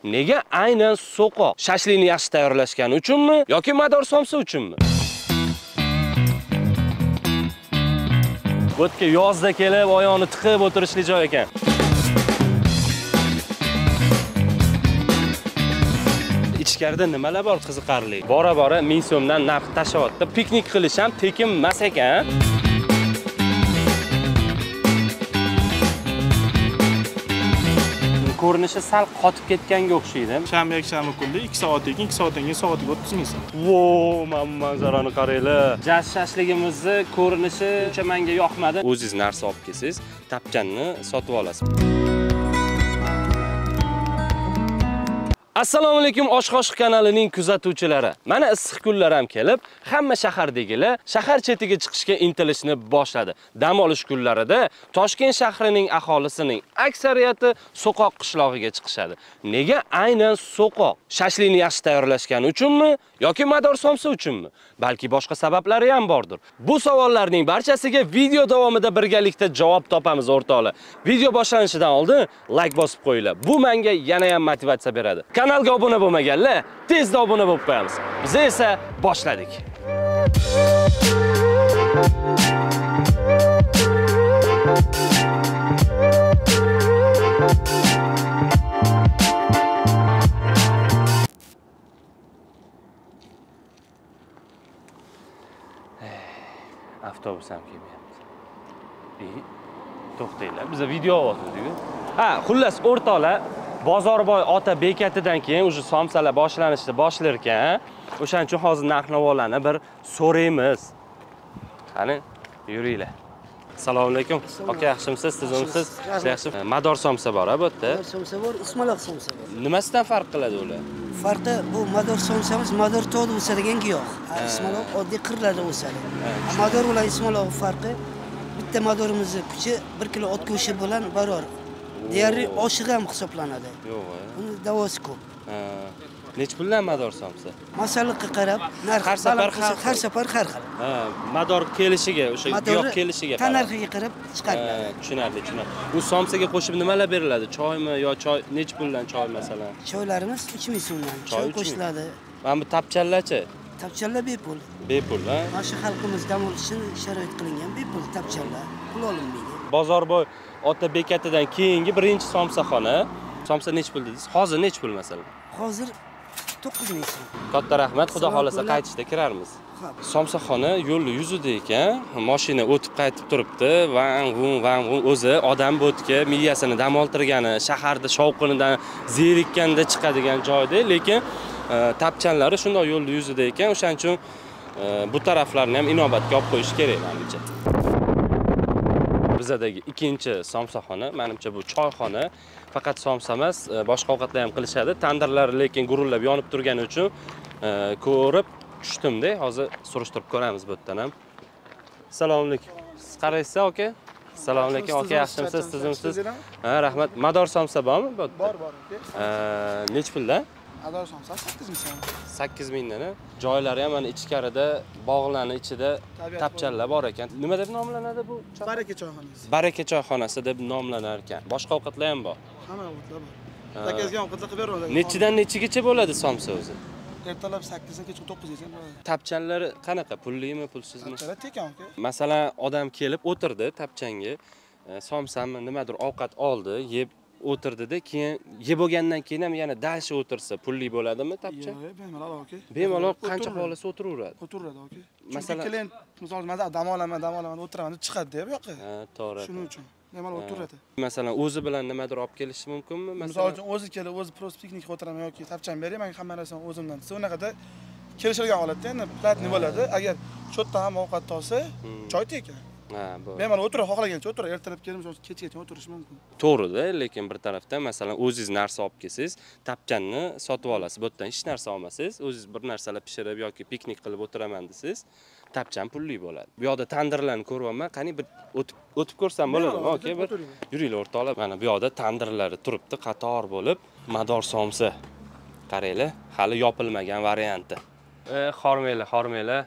Nega aynan So'qoq? Shashlikni yaxshi tayyorlashgani uchunmi yoki mador somsa uchunmi? Bu yerga yozda kelib oyoqni tiqib o'tirishli joy ekan. Ichkarida nimalar bor qiziqarli? Bora-bora 1000 so'mdan narx tashlayapti. Piknik qilish ham tekin emas ekan. Ko'rinishi sal qotib ketganga o'xshaydi. Shanba, yakshanba kunida 2 soatdan keyin 2 soatdan keyin soatiga 30 ming so'm. Vo, mana manzarani qaranglar. Jaz shashligimizni ko'rinishi uncha menga yoqmadi. O'zingiz narsa olib kelsangiz, tapchanni sotib olasiz. Assalomu alaykum Osh Qoshiq kanalining kuzatuvchilari. Mana issiq kunlar ham kelib, hamma shahardagilar shahar chetiga chiqishga intilishni boshladi. Dam olish kunlarida Toshkent shahrining aholisining aksariyati So'qoq qishlog'iga chiqishadi. Nega aynan So'qoq? Shashlikni yaxshi tayyorlashgani uchunmi yoki mador somsa uchunmi? Balki boshqa sabablari ham bordir. Bu savollarning barchasiga video davomida birgalikda javob topamiz o'rtoqlar. Video boshlanishidan oldin like bosib qo'yinglar. Bu menga yana ham motivatsiya beradi. Kanalga obuna bo'lmaganlar tezda obuna bo'lib qo'yamiz. Biz esa boshladik. Avtobus ham kelmayapti. To'xtanglar, biz video olyapmiz-ku. Ha, xullas o'rtoqlar, Bozorboy ota bekatidan keyin o'sha somsalar boshlanishni boshlar ekan. O'shaning uchun hozir narx-navolarni bir so'raymiz. Qani, yuringlar. Assalomu alaykum. Aka, yaxshimisiz? Tuzukmisiz? Yaxshi. Mador somsa bor-a bu yerda? Mador somsa bor, ismaloq somsa bor. Nimasidan farq qiladi ular? Farqi bu mador somsamiz mador tog'da o'sadigan giyoh. Ismaloq oddiy qirlarda o'sadi. Mador bilan ismaloq farqi bitta madorimizni kuchi 1 kilo ot go'shti bilan barobar. Deyarli oshig'i ham hisoblanadi. Yo'q, buni davosi ko'p. Necha puldan mador somsa? Masalliqqa qarab narx har safar har safar har xil. Ha, mador kelishiga, o'sha giyoh kelishiga qarab. Tanarxiga qarab chiqariladi. Tushunarli, tushunarli. Bu somsaga qo'shib nimalar beriladi? Choymi yo choy necha puldan choy masalan? Choylarimiz 3000 so'mdan. Choy qo'shiladi. Mana bu tapchanlarchi? Tapchanlar bepul. Bepul, ha? Mana shu xalqimiz dam olish uchun sharoit qilingan bepul tapchanlar. Pul olinmaydi. Bozorboy ota bekatidan keyingi birinchi somsaxona. Somsa necha pul dedingiz? Hozir necha pul masalan? Hozir 9000 so'm. Katta rahmat. Xudo xolasa qaytishda kirarmiz. Somsaxona yo'lni yuzida ekan. Mashina o'tib qaytib turibdi. Vang vung vang vung o'zi odam bo'tga miyasini dam oltirgani, shaharda shovqinidan zerikkanda chiqadigan joyda, lekin tapchanlari shundoq yo'lni yuzida ekan. O'shaning uchun bu taraflarni ham inobatga olib qo'yish kerak menimcha. Bizadagi ikkinchi somsaxona, menimcha bu choyxona. Faqat somsa emas, boshqa ovqatlar ham qilishadi. Tandirlari lekin gurillab yonib turgani uchun ko'rib tushdim-da. Hozir surishtirib ko'ramiz bu yerdan ham. Assalomu alaykum. Siz qaraysiz aka? Assalomu alaykum aka, yaxshimisiz, tuzukmisiz? Ha, rahmat. Mador somsa bormi bu yerda? Bor, bor aka. Necha puldan? Mador somsa 8000 so'm. 8000 dan. Joylari ham mana ichkarida, bog'larning ichida tapchanlar bor ekan. Nima deb nomlanadi bu? Baraka choyxonasi. Baraka choyxonasi deb nomlanar ekan. Boshqa ovqatlar ham bor. Hamma ovqatlar bor. Zakazga ovqatlar qilib beradi. Nechidan nechigacha bo'ladi somsa o'zi? Ertalab 8 dan kechki 9 gacha bo'ladi. Tapchanlari qanaqa? Pullimi, pulsizmi? Tapchanlar tekin aka. Masalan, odam kelib o'tirdi tapchanga, somsami, nimadir ovqat oldi, yeb o'tirdida, keyin yeb bo'lgandan keyin ham yana dalshi o'tirsa pulli bo'ladimi tapcha? Yo'q, bemalol aka. Bemalol qancha xohlasa o'tiraveradi. O'tiraveradi aka. Masalan, klient misol uchun dam olaman, dam olaman, o'tiraman deb chiqadi-da bu yoqqa. Ha, to'g'ri. Shuning uchun bemalol o'tiraveradi. Masalan, o'zi bilan nimadir olib kelishi mumkinmi? Masalan, uchun o'zi kelib, o'zi prost piknik o'tiraman yoki tapcham bering, men hamma narsani o'zimdan desa, unaqada kelishilgan holatda endi platni bo'ladi. Agar shu yerda ham ovqat olsa, choy tekin. Ha, bo'ldi. Bemalol o'tirib, xohlagancha o'tirib, ertalab kelib, misol kechgacha o'tirish mumkin. To'g'ri-da, lekin bir tarafdan masalan o'zingiz narsa olib kelsangiz, tapchanni sotib olasiz. Bu yerdan hech narsa olmasangiz, o'zingiz bir narsalar pishirib yoki piknik qilib o'tiraman desangiz, tapchan pulli bo'ladi. Bu yoqda tandirlarni ko'ryapman. Qani bir o'tib ko'rsam bo'ladimi? Okey, bir yuringlar o'rtoqlar. Mana bu yoqda tandirlari turibdi qator bo'lib, mador somsa. Qaranglar, hali yopilmagan varianti. Xormanglar, xormanglar.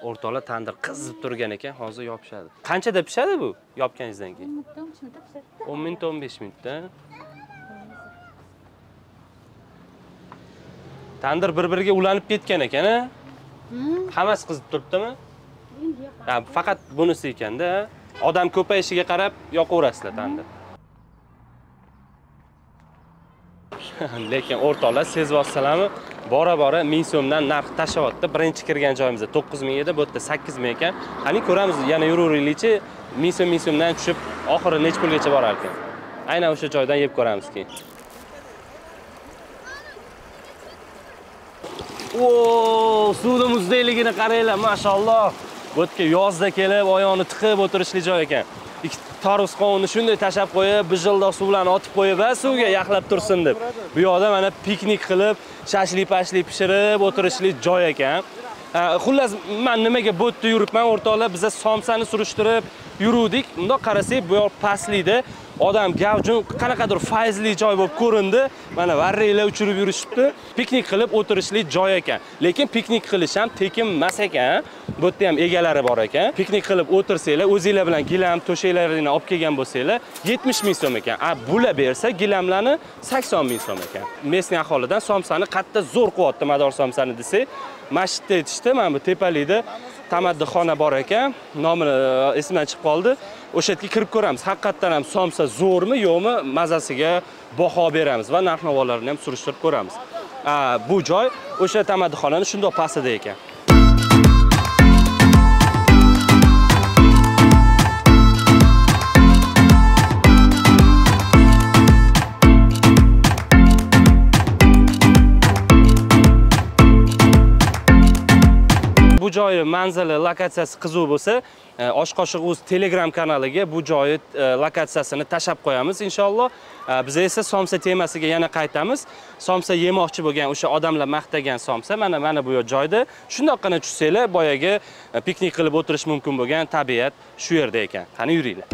O'rtoqlar tandir qizib turgan ekan, hozir yopishadi. Qanchada pishadi bu yopganingizdan keyin? 10 minutda 15 minutda pishadi. 10 minut 15 minutda. Tandir bir-biriga ulanib ketgan ekan, a? Hammasi qizib turibdimi? Ha, faqat bunisi ekanda. Odam ko'payishiga qarab yoqaverasizlar tandir. Lekin o'rtoqlar, sezyapsizlarmi? Bora-bora 1000 so'mdan narx tashlayapti. Birinchi kirgan joyimizda 9000 edi, bu yerda 8000 ekan. Qani ko'ramiz, yana yuraveraylikchi, 1000 so'm 1000 so'mdan tushib, oxiri necha pulgacha borar ekan. Aynan o'sha joydan yeb ko'ramiz keyin. O, suvni muzdekligini qaranglar, mashalloh. Bu yerga yozda kelib, oyoqni tiqib o'tirishli joy ekan. Ikki tarvuz qovunni shunday tashab qo'yib, bijildoq suvlarni otib qo'yib, suvga yaxlab tursin deb. Bu yoqda mana piknik qilib, shashlik-pashlik pishirib o'tirishli joy ekan. Xullas, men nimaga bu yerda yuribman, o'rtoqlar, biza somsani surishtirib yuruvdik. Bundoq qarasak, bu yoq pastlikda odam gavjum, qanaqadir fayzli joy bo'lib ko'rindi. Mana varraklar uchirib yurishibdi. Piknik qilib o'tirishli joy ekan. Lekin piknik qilish ham tekin emas ekan. Bu yerda ham egalari bor ekan. Piknik qilib o'tirsanglar, o'zinglar bilan gilam, to'shaklaringni olib kelgan bo'lsanglar, 70 ming so'm ekan. A bular bersa gilamlarni 80 ming so'm ekan. Mesning aholidan somsani qatta zo'r qilyapti, mador somsani desak, masjidda aytishdi, mana bu tepalikda tamaddixona bor ekan, nomini esimdan chiqib qoldi. O'sha yerga kirib ko'ramiz. Haqiqatan ham somsa zo'rmi, yo'qmi, mazasiga baho beramiz va narx-navolarini ham surishtirib ko'ramiz. Bu joy o'sha tamaddixonaning shundoq pastida ekan. Bu joyi manzili, lokatsiyasi qiziq bo'lsa, Oshqoshiq.uz Telegram kanaliga bu joyi lokatsiyasini tashab qo'yamiz inshaalloh. Biz esa somsa temasiga yana qaytamiz. Somsa yemoqchi bo'lgan o'sha odamlar maqtagan somsa mana bu joyda. Shundoqqina tushsanglar, boyagi piknik qilib o'tirish mumkin bo'lgan tabiat shu yerda ekan. Qani yuringlar.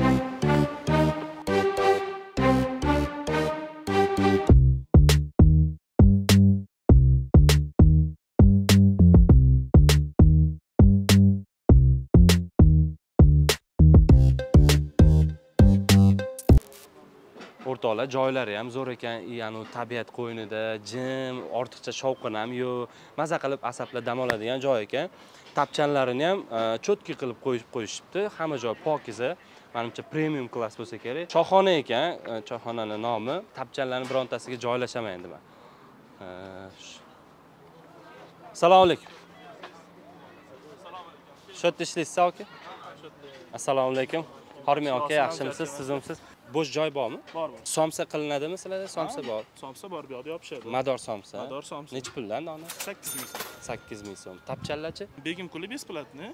O'rtoqlar, joylari ham zo'r ekan, ya'ni tabiat qo'ynida, jim, ortiqcha shovqin ham yo'q, maza qilib asablar dam oladigan joy ekan. Tapchanlarini ham cho'tki qilib qo'yib qo'yishibdi, hamma joy pokiza, menimcha premium klass bo'lsa kerak. Choyxona ekan, choyxonaning nomi. Tapchanlarning birontasiga joylashaman endi men. Assalomu alaykum. Shu yerda ishlaysiz aka? Assalomu alaykum. Hormang aka, yaxshimisiz, sizimsiz? Bo'sh joy bormi? Bor, bor. Somsa qilinadimi sizlarda? Somsa bor. Somsa bor, bu yoqda yopishadi. Mador somsa. Mador somsa. Necha puldan dona? 8000 so'm. 8000 so'm. Tapchanlarchi? Begim kuli besplatni.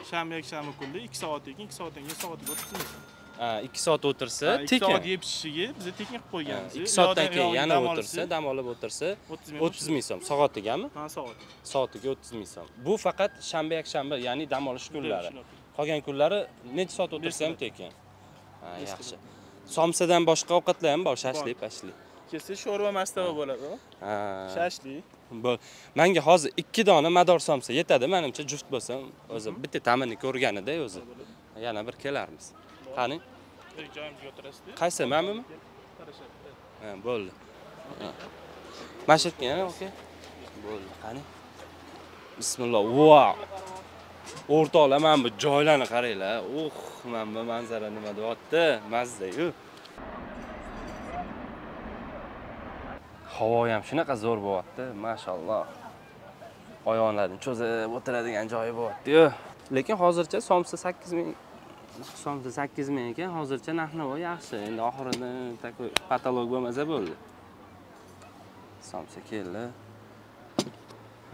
Shanba, yakshanba kuni 2 soatdan keyin 2 soatdan keyin soatiga 30 ming so'm. Ha, 2 soat o'tirsa, 2 tekin. soat yeb ichishiga biz tekin qilib qo'yganmiz. 2 soatdan keyin yana o'tirsa, dam olib o'tirsa 30 ming so'm. Soatigami? Ha, soatiga. Soatiga 30 ming so'm. Bu faqat shanba, yakshanba, ya'ni dam olish kunlari. Qolgan kunlari necha soat o'tirsa ham tekin. Ha, yaxshi. Somsadan boshqa ovqatlar ham bor, shashlik, pashlik. Kelsa sho'rva mastava bo'ladi. Ha. Shashlik. Bo'l. Menga hozir 2 dona mador somsa yetadi, menimcha juft bo'lsam, o'zi bitta ta'mini ko'rganida o'zi. Yana bir kelarmiz. Qani? Joyimizga o'tirasiz-da. Qaysi, manimi? Ha, bo'ldi. Mana shu yerga, aka. Bo'ldi, qani? Bismillah. Vau. O'rtoqlar, mana bu joylarni qaranglar. Uh, mana bu manzara nima deyapti? Mazza-yu. Havo ham shunaqa zo'r bo'lyapti, mashalloh. Oyoqlarini cho'zib o'tiradigan joyi bo'lyapti-yu. Lekin hozircha somsa 8000, somsa 8000 ekan, hozircha narx-navo yaxshi. Endi oxirida такой patolog bo'lmasa bo'ldi. Somsa keldi.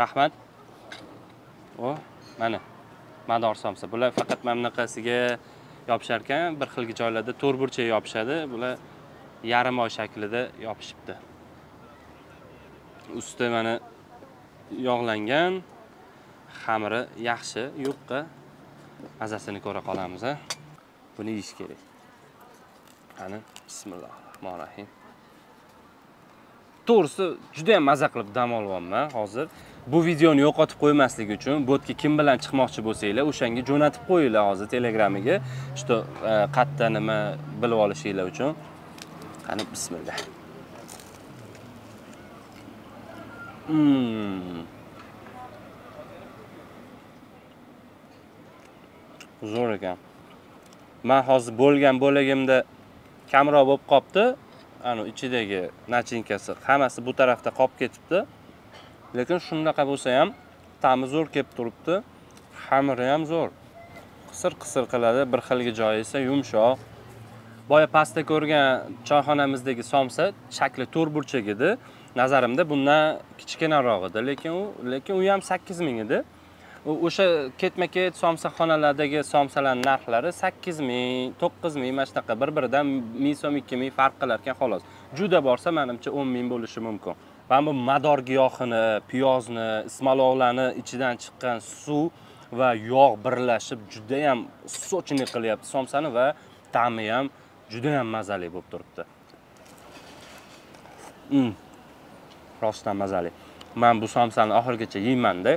Rahmat. O, mana mador somsa. Bular faqat mana bunaqasiga yopishar ekan, bir xilgi joylarda to'rtburchak yopishadi. Bular yarim oy shaklida yopishibdi. Usti mana yog'langan, xamiri yaxshi, yupqa. Mazasini ko'ra qolamiz, ha. Buni yeyish kerak. Qani, bismillahirrohmanirrohim. To'g'risi juda ham maza qilib dam olyapman hozir. Bu videoni yo'qotib qo'ymaslik uchun botga kim bilan chiqmoqchi bo'lsanglar, o'shanga jo'natib qo'yinglar hozir Telegramiga, shu qayerda nima bilib olishinglar uchun. Qani, bismillah. Zo'r ekan. Men hozir bo'lgan bo'lagimda kamroq bo'lib qopti. Ana ichidagi nachinkasi hammasi bu tarafda qolib ketibdi. Lekin shunaqa bo'lsa ham ta'mi zo'r kelib turibdi. Xamiri ham zo'r. Qisir-qisir qiladi, bir xilgi joyi esa yumshoq. Boya pastda ko'rgan choyxonamizdagi somsa shakli to'rtburchak edi. Nazarimda bundan kichkinaroq edi, lekin u ham 8000 edi. O'sha ketma-ket somsaxonalardagi somsalarning narxlari 8000, 9000 mana shunaqa bir-biridan 1000 so'm, 2000 farq qilar ekan xolos. Juda borsa menimcha 10000 bo'lishi mumkin. Mana bu mador giyohini, piyozni, ismaloqlarni ichidan chiqqan suv va yog' birlashib juda ham sochini qilyapti somsani va ta'mi ham juda ham mazali bo'lib turibdi. Rostdan mazali. Men bu somsani oxirigacha yeyman-da.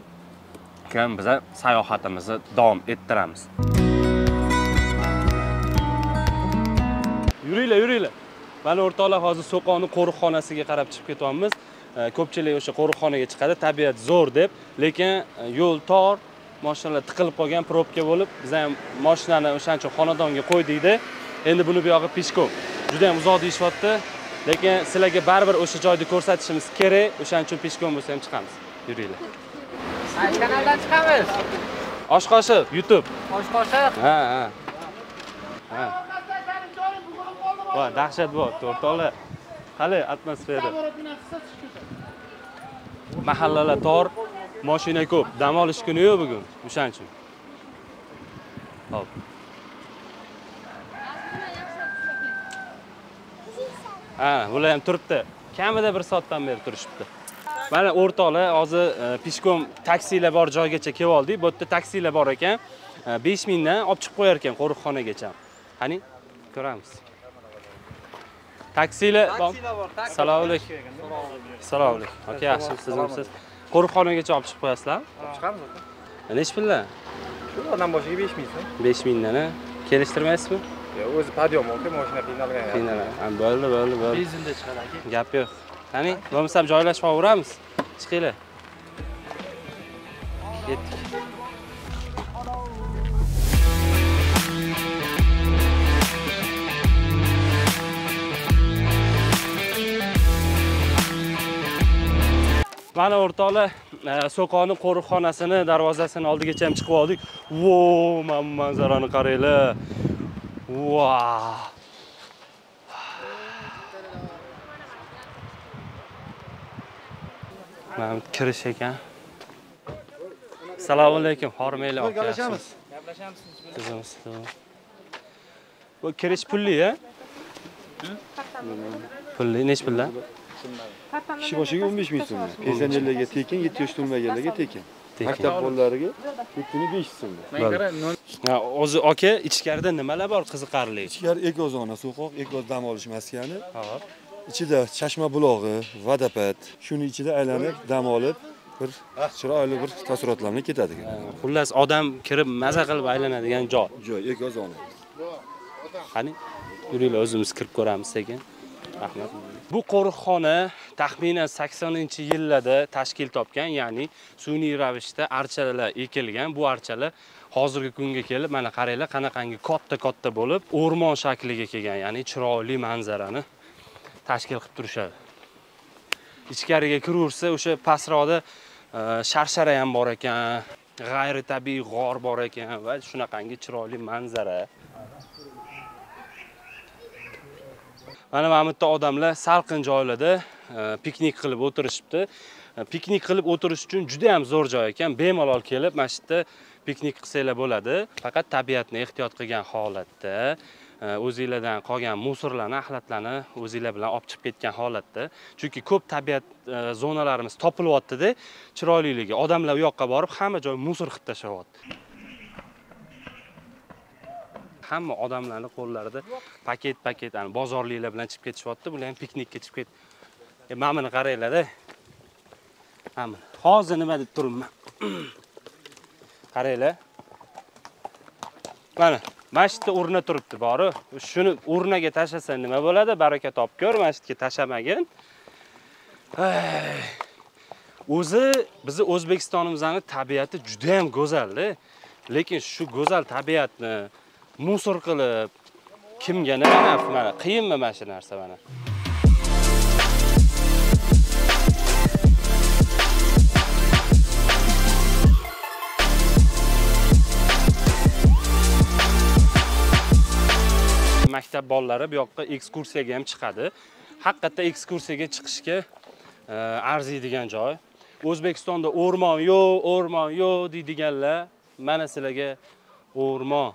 Keyin biz sayohatimizni davom ettiramiz. Yuringlar, yuringlar. Mana o'rtoqlar hozir So'qoni qo'riqxonasiga qarab chiqib ketyapmiz. Ko'pchilik o'sha qo'riqxonaga chiqadi, tabiat zo'r deb, lekin yo'l tor, mashinalar tiqilib qolgan, probka bo'lib, biz ham mashinani o'shancha uchun xonadonga qo'ydikda. Endi buni bu yog'i pishkom. Juda ham uzoq deyishyapti, lekin sizlarga baribir o'sha joyni ko'rsatishimiz kerak. O'shaning uchun pishkom bo'lsa ham chiqamiz. Yuringlar. Qaysi kanaldan chiqamiz? Osh qoshiq, YouTube. Osh qoshiq? Ha, ha. Ha. Va, dahshat bo'pti, o'rtoqlar. Qali atmosfera. Mahallalar tor, mashina ko'p. Dam olish kuni yo'q bugun, o'shaning uchun. Xo'p. Ha, bular ham turibdi. Kamida 1 soatdan beri turishibdi. Mana o'rtoqlar, hozir pishkom taksilar bor joygacha kelib oldik. Bu yerda taksilar bor ekan. 5000 dan olib chiqib qo'yar ekan qo'riqxonagacha. Qani, ko'ramiz. Taksilar bor. Assalomu alaykum. Assalomu alaykum. Aka, yaxshimisiz? Qo'riqxonagacha olib chiqib qo'yasizlarmi? Olib chiqamiz aka. Necha puldan? Shu odam boshiga 5000 so'm. 5000 dan, a? Kelishtirmaysizmi? Yo'q, o'zi pod'yom aka, mashina qiynalgan. Qiynalgan. Ha, bo'ldi, bo'ldi, bo'ldi. Benzinda chiqadi aka. Gap yo'q. Qani, bo'lmasam joylashib olaveramiz. Chiqinglar. Ketdik. Mana o'rtoqlar, So'qoni qo'riqxonasini darvozasini oldigacha ham chiqib oldik. Vo, mana bu manzarani qaranglar. Vau! Mana kirish ekan. Assalomu alaykum, hormanglar aka. Gaplashamiz. Gaplashamiz. Bu kirish pulli, a? Pulli, necha puldan? Kishi boshiga 15 ming so'm. Pensionerlarga tekin, 7 yosh to'lmaganlarga tekin. Maktab bolalariga 7500 so'm. Ha, o'zi aka, ichkarida nimalar bor qiziqarli? Ichkari ekozona, so'qoq, eko dam olish maskani. Hop. Ichida chashma bulog'i, vodopad, shuni ichida aylanib, dam olib, bir chiroyli bir taassurotlarni ketadi. Xullas, odam kirib maza qilib aylanadigan joy. Joy, ekozona. Qani, yuringlar o'zimiz kirib ko'ramiz sekin. Rahmat. Bu qo'riqxona taxminan 80-yillarda tashkil topgan, ya'ni sun'iy ravishda archalar ekilgan. Bu archalar hozirgi kunga kelib, mana qaranglar, qanaqangi katta-katta bo'lib, o'rmon shakliga kelgan, ya'ni chiroyli manzarani tashkil qilib turishadi. Ichkariga kiraversa, o'sha pastroqda sharshara ham bor ekan, g'ayritabiiy g'or bor ekan va shunaqangi chiroyli manzara. Mana bu yerda odamlar salqin joylarda piknik qilib o'tirishibdi. Piknik qilib o'tirish uchun juda ham zo'r joy ekan. Bemalol kelib mana shu yerda piknik qilsanglar bo'ladi. Faqat tabiatni ehtiyot qilgan holatda, o'zinglardan qolgan musorlarni, axlatlarni o'zinglar bilan olib chiqib ketgan holatda. Chunki ko'p tabiat zonalarimiz topilyapti-da, chiroyliligi. Odamlar u yoqqa borib hamma joy musor qilib tashlayapti. Hamma odamlarning qo'llarida paket-paket, ya'ni bozorliklar bilan chiqib ketishyapti. Bular ham piknikka chiqib ket. Mana buni qaranglar-da. Mana hozir nima deb turibman. Qaranglar. Mana shu yerda urna turibdi, bori. Shuni urnaga tashlasa nima bo'ladi? Baraka topib ko'r, mana shu yerga tashlamagin. O'zi bizni O'zbekistonimizning tabiati juda ham go'zal-da. Lekin shu go'zal tabiatni musor qilib kimga nima naf, mana qiyinmi mana shu narsa mana. Maktab bolalari bu yoqqa ekskursiyaga ham chiqadi. Haqiqatda ekskursiyaga chiqishga arziydigan joy. O'zbekistonda o'rmon yo'q, o'rmon yo'q deydiganlar, mana sizlarga o'rmon.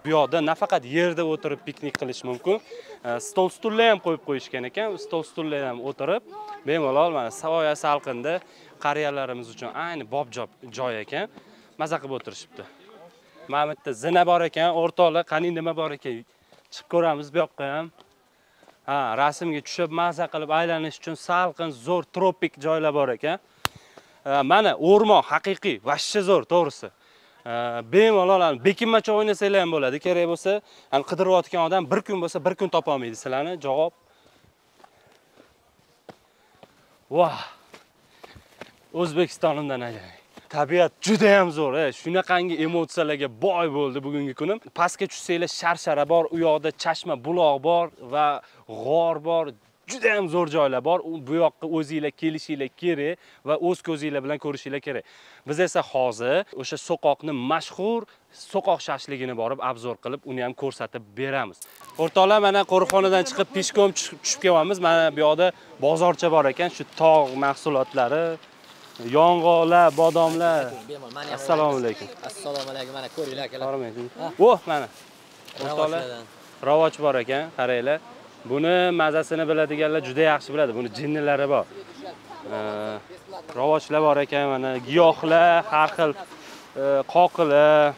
Bu yoqda nafaqat yerda o'tirib piknik qilish mumkin, stol stullar ham qo'yib qo'yishgan ekan. Stol stullar ham o'tirib, bemalol mana soya salqinda qariyalarimiz uchun ayni bob joy ekan. Maza qilib o'tirishibdi. Mana bu yerda zina bor ekan, o'rtoqlar, qani nima bor ekan? Chiqib ko'ramiz bu yoqqa ham. Ha, rasmga tushib maza qilib aylanish uchun salqin, zo'r tropik joylar bor ekan. Mana o'rmon haqiqiy, vashsha zo'r, to'g'risi. Bemalol bekinmacha o'ynasanglar ham bo'ladi. Kerak bo'lsa, hani qidirayotgan odam bir kun bo'lsa, bir kun topa olmaydi sizlarni. Javob. Vah! O'zbekistonimdan ajoyib. Tabiat juda ham zo'r, shunaqangi emotsiyalarga boy bo'ldi bugungi kunim. Pastga tushsanglar sharshara bor, u yoqda chashma, buloq bor va g'or bor. Juda ham zo'r joylar bor. Bu yoqqa o'zingizlar kelishinglar kerak va o'z ko'zingizlar bilan ko'rishinglar kerak. Biz esa hozir o'sha so'qoqni mashhur so'qoq shashligini borib obzor qilib, uni ham ko'rsatib beramiz. O'rtoqlar, mana qo'riqxonadan chiqib peshkom tushib kelyapmiz. Mana bu yoqda bozorcha bor ekan, shu tog' mahsulotlari, yong'oqlar, bodomlar. Assalomu alaykum. Assalomu alaykum. Mana ko'ringlar akalar. Oh, mana. O'rtoqlar, ravoj bor ekan, qaranglar. Buni mazasini biladiganlar juda yaxshi biladi. Buni jinnilari bor. Ravojlar bor ekan, mana giyohlar, har xil qoqilar.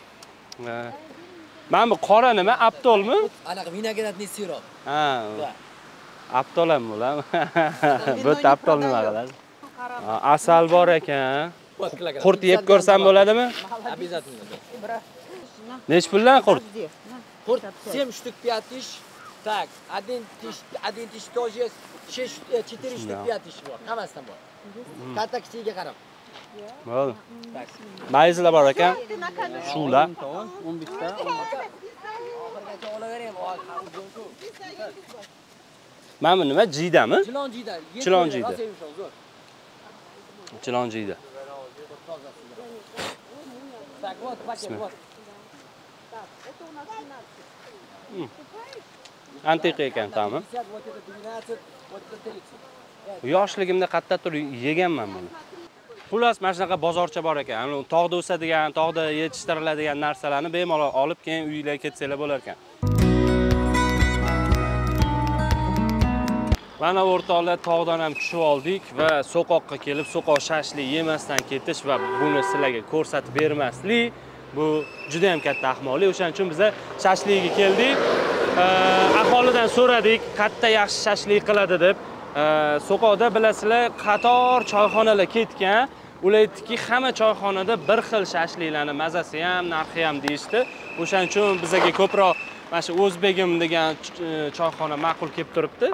Mana bu qora nima? Aptolmi? Anaqa vinogradniy sirop. Ha. Aptol ham bular. Bu aptol nima qiladi? Asal bor ekan. Qurt yeb ko'rsam bo'ladimi? Обязательно. Nech puldan qurt? Qurt 7 штук 5 тысяч. Так, 1 тысяч тоже есть, 6 4 штук 5 тысяч bor. Hammasidan bor. Katta kichigiga qarab. Bo'ldi. Mayizlar bor ekan. Shular. 15 ta. Oxirgacha olavering. Mana bu nima? Jiydami? Chilon jiyda. Chilon jiyda. Chilon jiyda. Так, вот пакет, вот. Antiqa ekan ta'mi. Yoshligimda qayerdadir yeganman buni. Xullas, mana shunaqa bozorcha bor ekan. Tog'da o'sadigan, tog'da yetishtiriladigan narsalarni bemalol olib keyin uylarga ketsanglar bo'lar ekan. Mana o'rtoqlar, tog'dan ham tushib oldik va so'qoqqa kelib, so'qoq shashlik yemasdan ketish va buni sizlarga ko'rsatib bermaslik bu juda ham katta ahmoqlik. O'shaning uchun biz shashlikka keldik. Aholidan so'radik, qayerda yaxshi shashlik qiladi deb. So'qoqda bilasizlar, qator choyxonalar ketgan. Ular aytdiki, hamma choyxonada bir xil shashliklarning mazasi ham, narxi ham deyishdi. O'shaning uchun bizga ko'proq mana shu O'zbegim degan choyxona ma'qul kelib turibdi.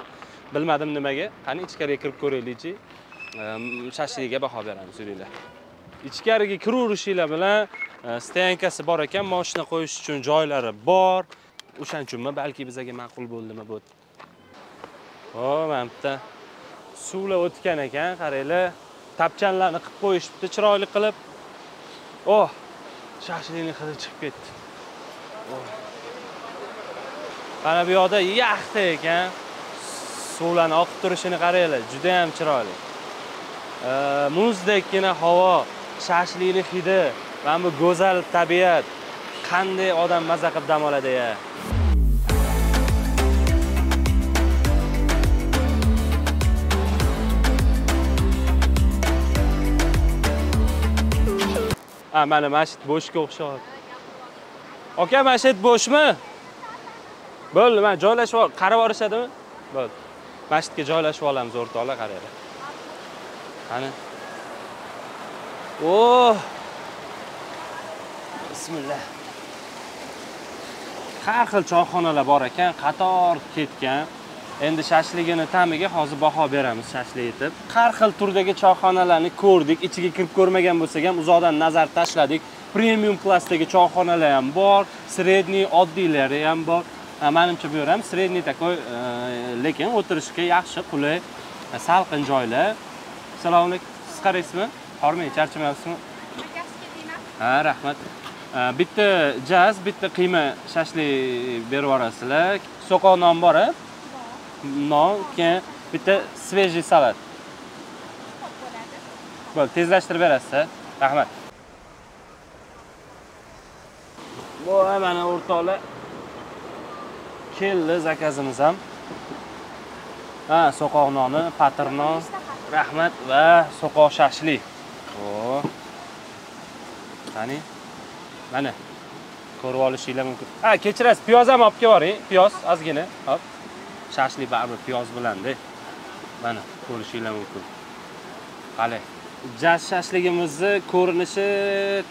Bilmadim nimaga. Qani ichkariga kirib ko'raylikchi. Shashlikka baho beramiz, yuringlar. Ichkariga kiraverishinglar bilan stoyankasi bor ekan, mashina qo'yish uchun joylari bor. O'shaning uchunmi balki bizga ma'qul bo'ldimi bu. O, mana bitta suvlar o'tgan ekan, qaranglar. Tapchanlarni qilib qo'yishibdi, chiroyli qilib. Oh, shashlikning hidi chiqib ketdi. Oh. Mana bu yoqda yaxta ekan. Suvlarni oqib turishini qaranglar, juda ham chiroyli. Muzdekkina havo, shashlikning hidi, mana bu go'zal tabiat. Qanday odam maza qilib dam oladi ya. Ha, mana masjid bo'shga o'xshayapti. Aka, masjid bo'shmi? Bo'ldi, mana joylashib ol, qarab olishadimi? Bo'ldi. Masjidga joylashib olamiz o'rtoqlar, qaranglar. Qani. Oh! Bismillah. Har xil choyxonalar bor ekan, qator ketgan. Endi shashligini ta'miga hozir baho beramiz shashlik etib. Har xil turdagi choyxonalarni ko'rdik, ichiga kirib ko'rmagan bo'lsak ham uzoqdan nazar tashladik. Premium klassdagi choyxonalar ham bor, sredniy, oddiylari ham bor. Menimcha bu yer ham sredniy takoy, lekin o'tirishga yaxshi, qulay, salqin joylar. Assalomu alaykum. Siz qaraysizmi? Hormang, charchamayapsizmi? Ha, rahmat. Bitta jaz, bitta qiyma shashlik berib yuborasizlar. So'qoq non bor, a? Non, keyin bitta svejiy salat. Bo'ldi, tezlashtirib berasiz, rahmat. Bu mana o'rtoqlar keldi zakazimiz ham. Ha, so'qoq noni, patir non, rahmat va so'qoq shashlik. O. Qani? Mana ko'rib olishinglar mumkin. Ha, kechirasiz, piyoz ham olib kelvoring, piyoz ozgina, hop. Shashlik baribir piyoz bilan-da. Mana ko'rishinglar mumkin. Qali. Jaz shashligimizni ko'rinishi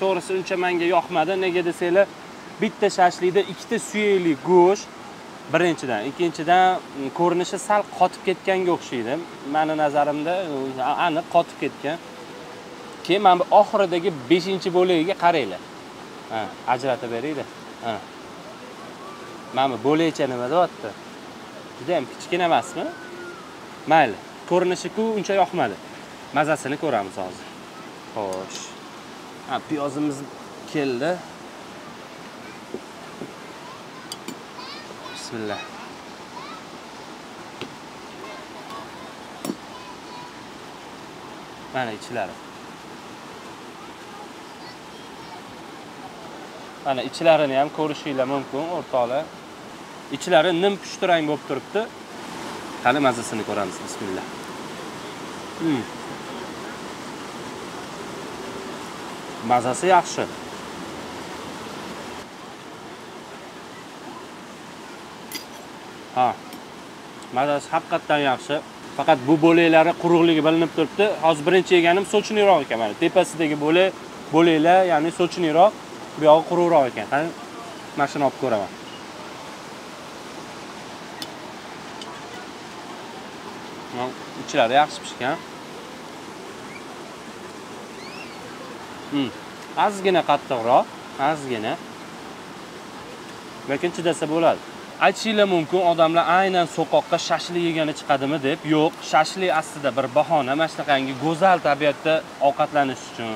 to'g'risi uncha menga yoqmadi. Nega desanglar, bitta shashlikda ikkita suyakli go'sht birinchidan, ikkinchidan ko'rinishi sal qotib ketganga o'xshaydi. Meni nazarimda aniq qotib ketgan. Keyin mana bu oxiridagi 5-bo'lagiga qaranglar. Ha, ajratib beringlar. Ha. Mana bu bo'lakcha nima deyapti? Juda ham kichkina emasmi? Mayli, ko'rinishi-ku uncha yoqmadi. Mazasini ko'ramiz hozir. Xo'sh. Ha, piyozimiz keldi. Bismillah. Mana ichlari. Mana ichlarini ham ko'rishinglar mumkin, o'rtoqlar. Ichlari nim pushti rang bo'lib turibdi. Qani mazasini ko'ramiz, bismillah. Mazasi yaxshi. Ha. Mazasi haqiqatan yaxshi. Faqat bu bo'laklari quruqligi bilinib turibdi. Hozir birinchi yeganim sochniroq ekan mana. Tepasidagi bo'laklar, ya'ni sochniroq, bu yog'i quruqroq ekan. Qani mana shuni olib ko'raman. Ichlari yaxshi pishgan. Ozgina qattiqroq, ozgina. Lekin chidasa bo'ladi. Aytishinglar mumkin, odamlar aynan so'qoqqa shashlik yegani chiqadimi deb. Yo'q, shashlik aslida bir bahona, mana shunaqangi go'zal tabiatda ovqatlanish uchun,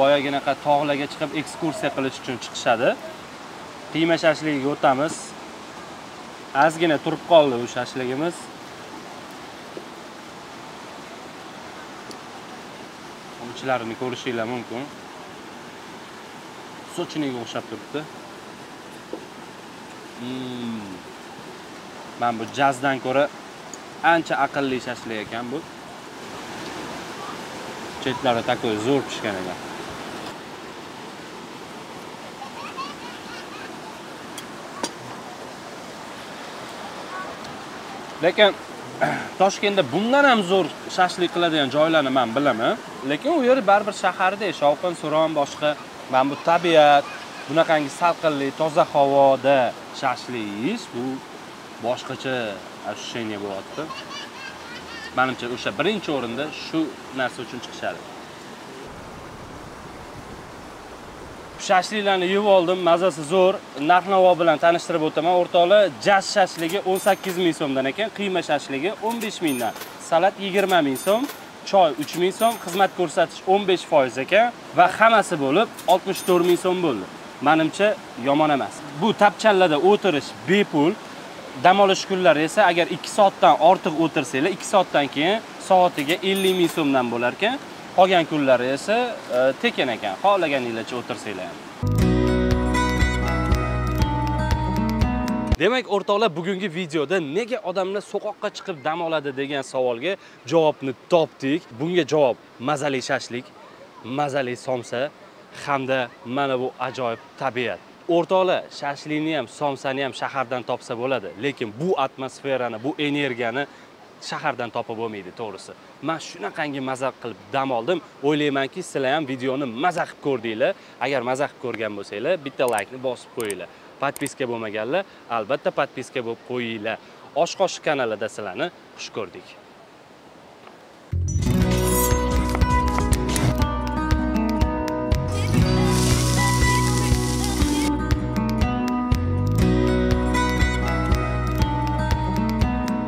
boyaginaqa tog'larga chiqib ekskursiya qilish uchun chiqishadi. Qiyma shashligiga o'tamiz. Ozgina turib qoldi bu shashligimiz. Ichlarini ko'rishinglar mumkin. Sochniga o'xshab turibdi. Mana bu jazdan ko'ra ancha aqlli shashlik ekan bu. Chetlari takoy zo'r pishgan ekan. Lekin Toshkentda bundan ham zo'r shashlik qiladigan joylarni men bilaman. Lekin u yer baribir shaharda, shovqin suron boshqa. Mana bu tabiat, bunaqangi salqinlik, toza havoda shashlik yeyish bu boshqacha ощущение bo'lyapti. Menimcha o'sha birinchi o'rinda shu narsa uchun chiqishadi. Shashliklarni yeb oldim, mazasi zo'r. Narx-navo bilan tanishtirib o'taman. O'rtoqlar, jaz shashligi 18 ming so'mdan ekan, qiyma shashligi 15 mingdan, salat 20 ming so'm, choy 3 ming so'm, xizmat ko'rsatish 15% ekan va hammasi bo'lib 64 ming so'm bo'ldi. Menimcha yomon emas. Bu tapchanlarda o'tirish bepul. Dam olish kunlari esa agar 2 soatdan ortiq o'tirsanglar, 2 soatdan keyin soatiga 50 ming so'mdan bo'lar ekan. Qolgan kunlari esa tekin ekan. Xohlaganinglarcha o'tirsanglar ham. Demak, o'rtoqlar, bugungi videoda nega odamlar so'qoqqa chiqib dam oladi degan savolga javobni topdik. Bunga javob mazali shashlik, mazali somsa hamda mana bu ajoyib tabiat. O'rtoqlar, shashlikni ham, somsani ham shahardan topsa bo'ladi, lekin bu atmosferani, bu energiyani shahardan topib bo'lmaydi, to'g'risi. Men shunaqangi maza qilib dam oldim. O'ylaymanki, sizlar ham videoni maza qilib ko'rdinglar. Agar maza qilib ko'rgan bo'lsanglar, bitta like ni bosib qo'yinglar. Podpiska bo'lmaganlar, albatta podpiska bo'lib qo'yinglar. Osh qoshiq kanalida sizlarni xush ko'rdik.